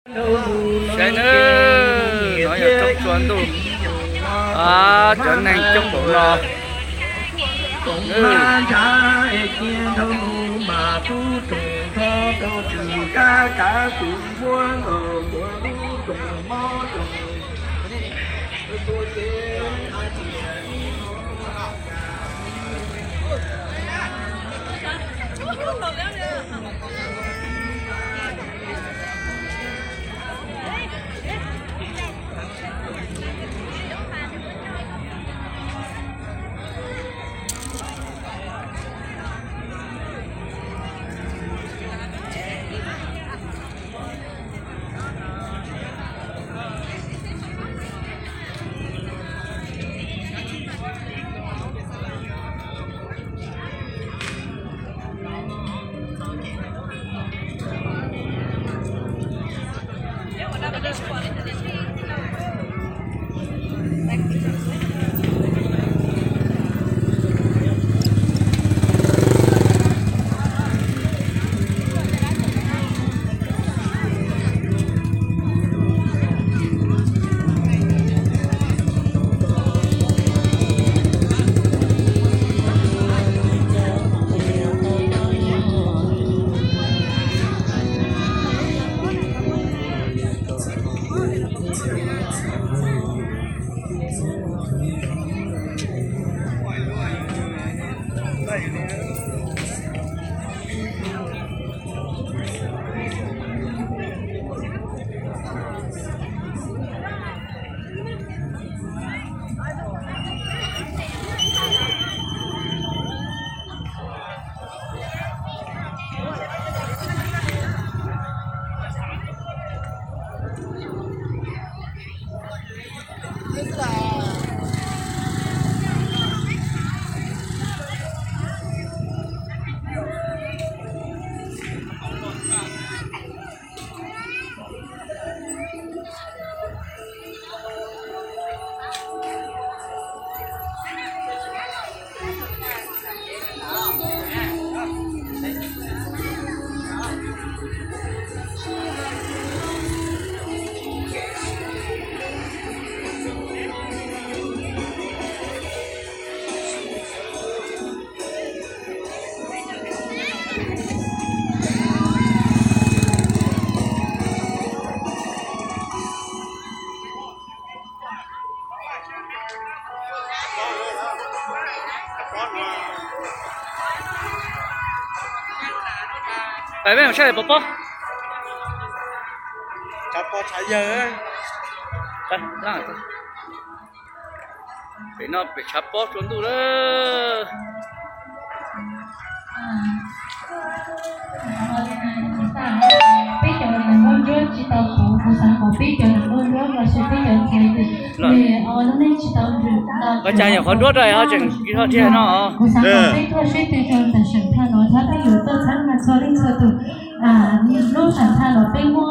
Saib nawb, no yog roob tsua ntuj, cov neeg coob npaum no. Peb mus saib pov pob. Pem no pem tshav pob tsua ntuj lawm. Peb cov neeg nkauj ntsuab tsis tau puv, kuv xav kom peb cov neeg nkauj ntsuab los sis peb cov ntxhais nws lub neej tsis tau nrwm. Koj cas nyuam qhuav duab rau ho tseem kis ho dhia no. Kuv xav kom peb tuaj seb twg rau ntawm seem thaj no thiab peb yuav tuaj txhawb nqa txhua leej txhua tus. Lub seem thaj no peb muaj